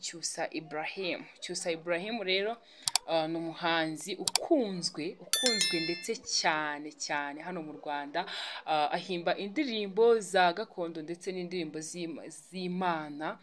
Cyusa Ibrahim. Cyusa Ibrahim rero ni umuhanzi ukunzwe ndetse cyane cyane hano mu Rwanda. Ahimba indirimbo za gakondo ndetse n'indirimbo z'Imana.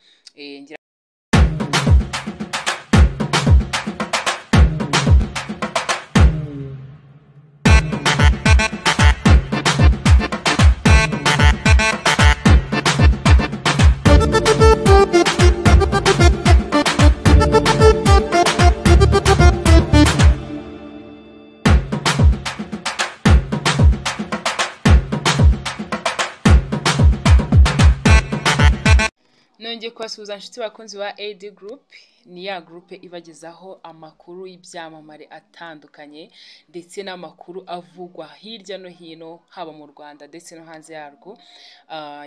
Nongeye kubasuhuza inshuti bakunzi ba AD Group. Ni ya groupe ibagezaho amakuru y'ibyamamare atandukanye ndetse n'amakuru avugwa hirya no hino, haba mu Rwanda ndetse no hanze yarwo.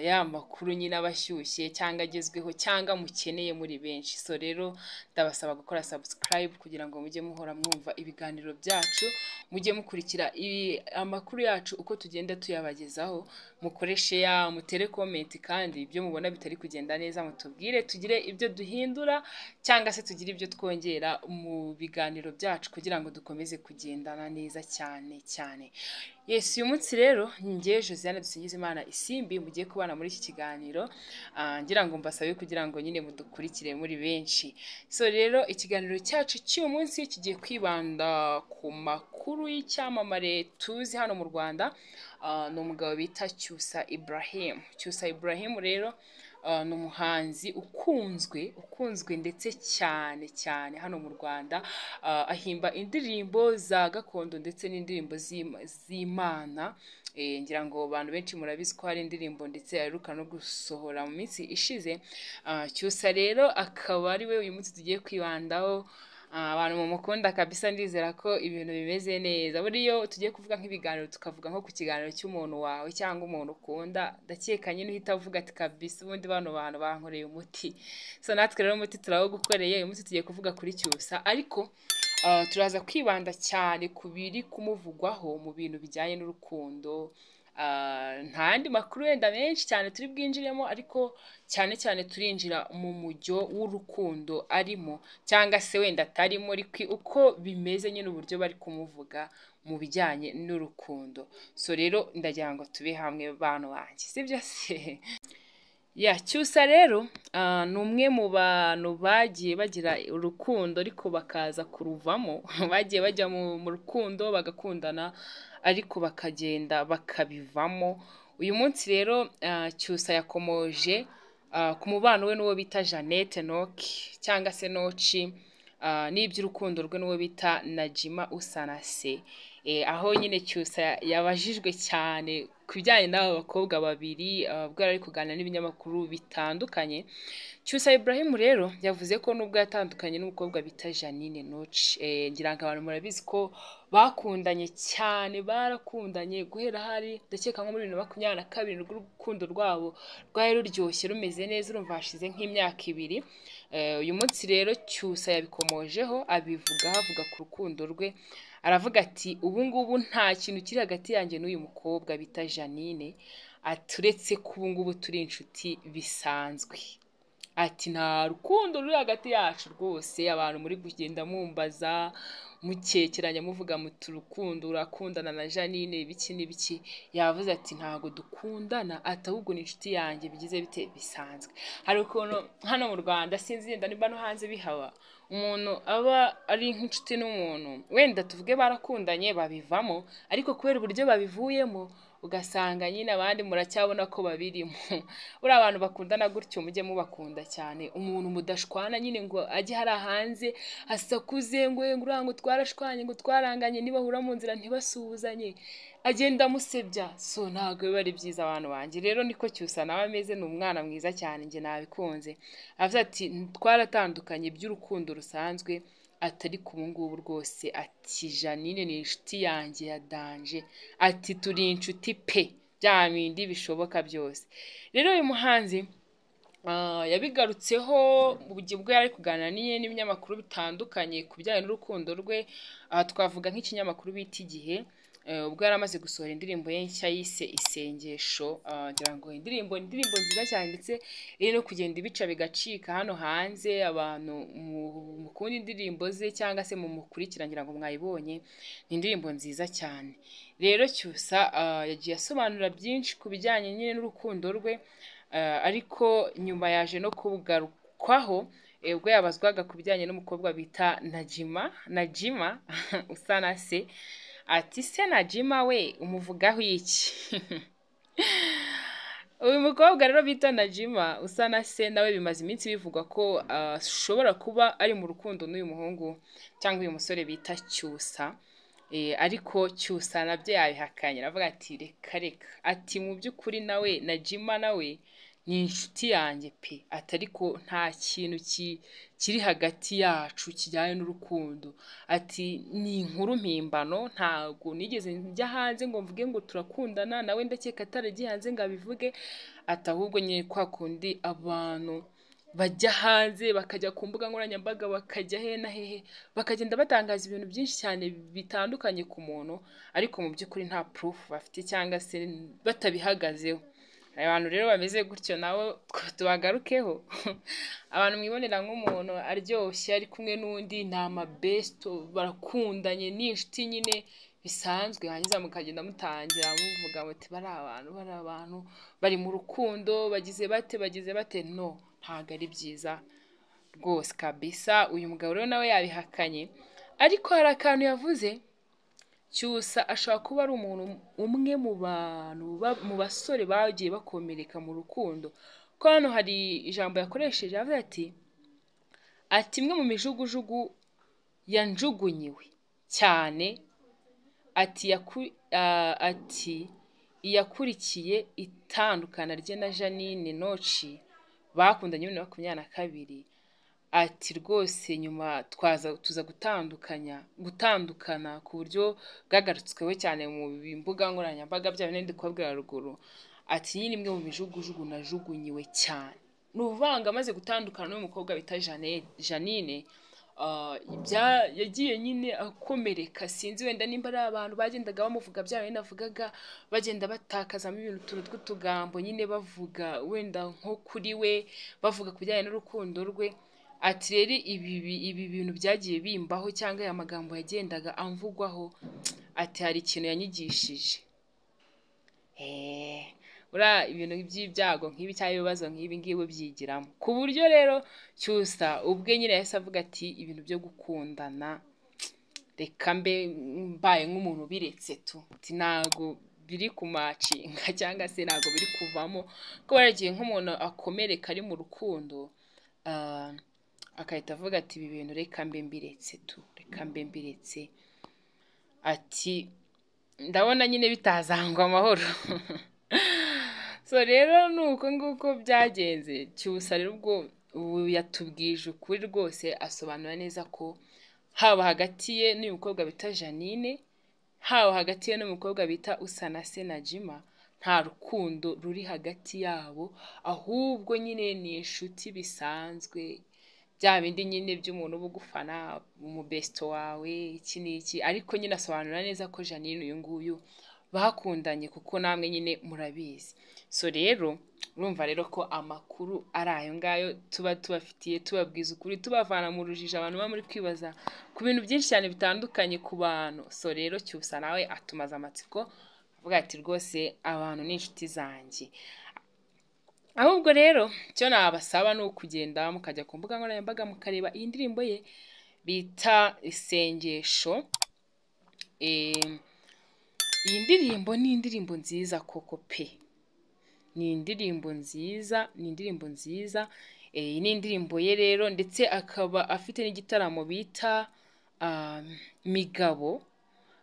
Ya makuru nyine abashyushye cyangwa agezweho cyangwa mukeneye muri benshi. So rero ndabasaba gukora subscribe kugira ngo mujye muhora mwumva ibiganiro byacu, mujye mukurikira amakuru yacu uko tugenda tuyabagezaho, mukoreshe ya mutere comment, kandi ibyo mubona bitari kugenda neza mutubwire tugire ibyo duhindura cyangwa se tugire ibyo twongera mu biganiro byacu kugira ngo dukomeze kugendana neza cyane cyane. Yes, uyu munsi rero njye Josiane Dusingizimana Isimbi mugiye kubana muri iki kiganiro, ngira ngo mbasabe kugira ngo nyine mudukurikire muri benshi. So rero ikiganiro cyacu cy'uyu munsi kigiye kwibanda ku makuru y'icyamamare tuzi hano mu Rwanda. Ni umugabo bita Cyusa Ibrahim. Cyusa Ibrahim rero ni umuhanzi ukunzwe ndetse cyane cyane hano mu Rwanda. Ahimba indirimbo za gakondo ndetse n'indirimbo z'Imana. Ngira ngo abantu benshi murabizi ko hari indirimbo ndetse aheruka no gusohora mu minsi ishize. Cyusa rero akaba ari we uyu munsi tugiye kwibandaho. Abantu mumukunda kabisa, ndizera ko ibintu bimeze neza. Buriyo tugiye kuvuga nk'ibiganiro, tukavuga nko ku kiganiro cy'umuntu wawe cyangwa umuntu ukunda, ndakeka nyine uhita uvuga ati kabisa ubundi bano bantu bankoreye umuti. So natwe rero umuti turawugukoreye. Uyu munsi tugiye kuvuga kuri Cyusa, ariko turaza kwibanda cyane ku biri kumuvugwaho mu bintu bijyanye n'urukundo. Nta yandi makuru wenda menshi cyane turi bwinjiremo, ariko cyane cyane turinjira mu mujyo w'urukundo arimo cyangwa se wenda atarimo, uko bimeze nyine uburyo bari kumuvuga mu bijyanye n'urukundo. So rero ndagira ngo tube hamwe bantu banjye, sibyo se? Ya Cyusa rero ni umwe mu bantu bagiye bagira urukundo ariko bakaza kuruvamo. Bagiye bajya mu rukundo bagakundana ariko bakagenda bakabivamo. Uyu munsi rero Cyusa yakomoje ku mubano we n'uwo bita Jeannette Noki cyangwa se Noci, n'iby'urukundo rwe n'uwo bita Najima Usanase. Aho nyine Cyusa yabajijwe cyane ku bijyanye n'aba bakobwa babiri ubwo yari ari kuganira n'ibinyamakuru bitandukanye. Cyusa Ibrahim rero yavuze ko nubwo yatandukanye n'umukobwa bita Jeannine Noci, ngira ngo abantu murabizi ko bakundanye cyane, barakundanye guhera hari ndakeka nko muri 2022 urukundo rwabo rwari ruryoshye rumeze neza, urumva hashize nk'imyaka ibiri. Uyu munsi rero Cyusa yabikomojeho abivuga, avuga ku rukundo rwe, aravuga ati ubu ngubu nta kintu kiri hagati yanjye n'uyu mukobwa bita Jeannine, aturetse ko ubu ngubu turi inshuti bisanzwe. Ati nta rukundo ruri hagati yacu rwose, abantu muri kugenda mumbaza mukekeranya muvuga muti urukundo urakundana na Jeannine ibiki n'ibiki. Yavuze ati ntago dukundana, ati ahubwo ni inshuti yanjye bigize bite bisanzwe. Hari ukuntu hano mu Rwanda sinzi yenda niba no hanze bihaba, umuntu aba ari nk'inshuti n'umuntu wenda tuvuge barakundanye babivamo, ariko kubera uburyo babivuyemo ugasanga nyine abandi muracyabona ko babirimo. Buriya abantu bakundana gutyo mujye mubakunda cyane. Umuntu mudashwana nyine ngo ajye hari hanze asakuze ngo ngo twarashwanye ngo twaranganye, nibahura mu nzira ntibasuhuzanye, agenda amusebya. So ntabwo biba ari byiza abantu banjye. Rero niko Cyusa nawe ameze, ni umwana mwiza cyane, njye nabikunze. Avuze ati twaratandukanye by'urukundo rusanzwe, atari ku ngubu rwose. Ati Jeannine ni inshuti yanjye ya danje, ati turi inshuti pe, bya bindi bishoboka byose. Rero uyu muhanzi yabigarutseho ubwo yari kuganira n'ibinyamakuru bitandukanye ku bijyanye n'urukundo rwe. Twavuga nk'ikinyamakuru bita Igihe. Ubwo yari amaze gusohora indirimbo ye nshya yise Isengesho. Ngira ngo indirimbo ni indirimbo nziza cyane, ndetse iri no kugenda ibica bigacika hano hanze. Abantu mukunda indirimbo ze cyangwa se mumukurikira, ngira ngo mwayibonye, ni indirimbo nziza cyane. Rero Cyusa yagiye asobanura byinshi ku bijyanye nyine n'urukundo rwe, ariko nyuma yaje no kugarukwaho ubwo yabazwaga ku bijyanye n'umukobwa bita Najima usa na se. Ati se Najima we umuvugaho iki? Uyu mukobwa rero bita Najima usa na se, nawe bimaze iminsi bivugwa ko ashobora kuba ari mu rukundo n'uyu muhungu cyangwa uyu musore bita Cyusa. Ariko Cyusa nabyo yabihakanye, aravuga ati reka reka, ati mu by'ukuri nawe Najima nawe ni inshuti yanjye pe, ati ariko nta kintu kiri hagati yacu kijyanye n'urukundo, ati ni inkuru mpimbano, ntabwo nigeze njya hanze ngo mvuge ngo turakundana, nawe ndakeka ataragiye hanze ngo abivuge, ati ahubwo nyine kwa kundi abantu bajya hanze bakajya ku mbuga nkoranyambaga, bakajya hehe na hehe, bakagenda batangaza ibintu byinshi cyane bitandukanye ku muntu, ariko mu by'ukuri nta proof bafite cyangwa se batabihagazeho. Abantu rero bameze gutyo nabo tubagarukeho. Abantu mwibonera nk'umuntu aryoshye ari kumwe n'undi, ni amabesto, barakundanye, ni inshuti nyine bisanzwe, hanyuma mukagenda mutangira muvuga muti bari abantu bari mu rukundo, bagize bate bagize bate. No, ntabwo ari byiza rwose kabisa. Uyu mugabo rero nawe yabihakanye, ariko hari akantu yavuze. Cyusa ashobora kuba ari umuntu umwe mu bantu mu basore bagiye bakomereka mu rukundo, ko hano hari ijambo yakoresheje avuga ati imwe mu mijugujugu yanjugunyiwe cyane, ati iyakurikiye itandukana rye na Jeanine Noci bakundanye muri 2022, ati rwose nyuma tuza gutandukana ku buryo bwagarutsweho cyane mu mbuga nkoranyambaga, bya bindi kubabwira ruguru. Ati nyine imwe mu mijugujugu najugunyiwe cyane, ni uvanga amaze gutandukana n'uyu mukobwa bita Jeanine, yagiye nyine akomereka, sinzi wenda nimba ari abantu bagendaga bamuvuga bya bindi navugaga, bagenda batakazamo ibintu utuntu tw'utugambo nyine bavuga wenda nko kuri we, bavuga ku bijyanye n'urukundo rwe. Ati rero ibi bintu byagiye bimbaho cyangwa aya magambo yagendaga amvugwaho, ati hari ikintu yanyigishije. Buriya ibintu by'ibyago nk'ibi cyangwa ibibazo nk'ibi ngibi ubyigiramo, ku buryo rero Cyusa ubwe nyine yahise avuga ati ibintu byo gukundana reka mbe mbaye nk'umuntu ubiretse tu, ati ntabwo biri kumacinga cyangwa se ntabwo biri kuvamo, ko baragiye nk'umuntu akomereka ari mu rukundo, akahita avuga ati ibi bintu reka mbe mbiretse tu, reka mbe mbiretse, ati ndabona nyine bitazangwa amahoro. So rero ni uko nguko byagenze. Cyusa rero ubwo ubu yatubwije ukuri rwose, asobanura neza ko haba hagati ye n'uyu mukobwa bita Jeanine, haba hagati ye n'umukobwa bita Usanase Najima, nta rukundo ruri hagati yabo, ahubwo nyine ni inshuti bisanzwe, bya bindi nyine by'umuntu uba ugufana, umubesto wawe, iki n'iki. Ariko nyine asobanura neza ko Jeanine uyu nguyu bakundanye, kuko namwe nyine murabizi. So rero urumva rero ko amakuru ari ayo ngayo tuba tubafitiye, tubabwiza ukuri, tubavana mu rujijo abantu baba muri kwibaza ku bintu byinshi cyane bitandukanye ku bantu. So rero Cyusa nawe atumaze amatsiko, avuga ati rwose abantu ni inshuti zanjye. Ahubwo rero icyo nabasaba ni ukugenda mukajya ku mbuga nkoranyambaga mukareba iyi ndirimbo ye bita Isengesho. Iyi ndirimbo ni indirimbo nziza koko pe, ni indirimbo nziza, ni indirimbo nziza. Iyi ni indirimbo ye rero, ndetse akaba afite n'igitaramo bita Migabo.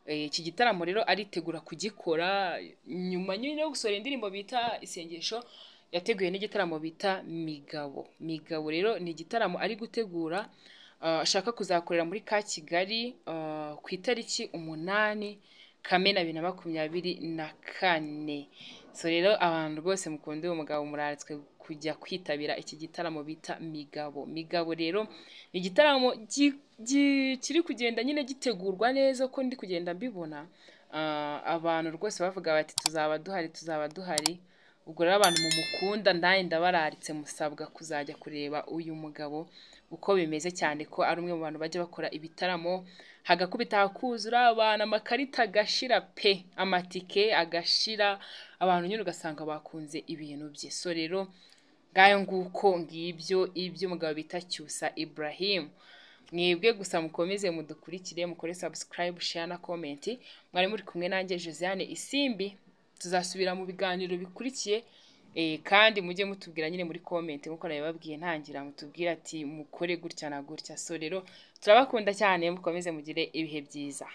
Iki gitaramo rero aritegura kugikora nyuma nyine yo gusohora indirimbo bita Isengesho, yateguye n'igitaramo bita Migabo. Migabo rero ni igitaramo ari gutegura, ashaka kuzakorera muri ka Kigali ku itariki 8 Kamena 2024. So rero abantu rwose mukunda uyu mugabo muraritswe kujya kwitabira iki gitaramo bita Migabo. Migabo rero ni igitaramo kiri kugenda nyine gitegurwa neza, ko ndi kugenda mbibona. Abantu rwose bavuga bati tuzaba duhari, tuzaba duhari. Ubwo rero abantu mumukunda nanjye ndabararitse, musabwa kuzajya kureba uyu mugabo uko bimeze, cyane ko ari umwe mu bantu bajya bakora ibitaramo hagakubita hakuzura abantu, amakarita agashira pe, amatike agashira, abantu nyine ugasanga bakunze ibintu bye. So rero ngayo nguko, ngibyo iby'umugabo bita Cyusa Ibrahim. Mwebwe gusa mukomeze mudukurikire, mukore subscribe, share na comment. Mwari muri kumwe nanjye Josiane Isimbi, tuzasubira mu biganiro bikurikiye. Kandi mujye mutubwira nyine muri comment nkuko nabibabwiye ntangira, mutubwire ati mukore gutya na gutya. So rero turabakunda cyane, mukomeze mugire ibihe byiza.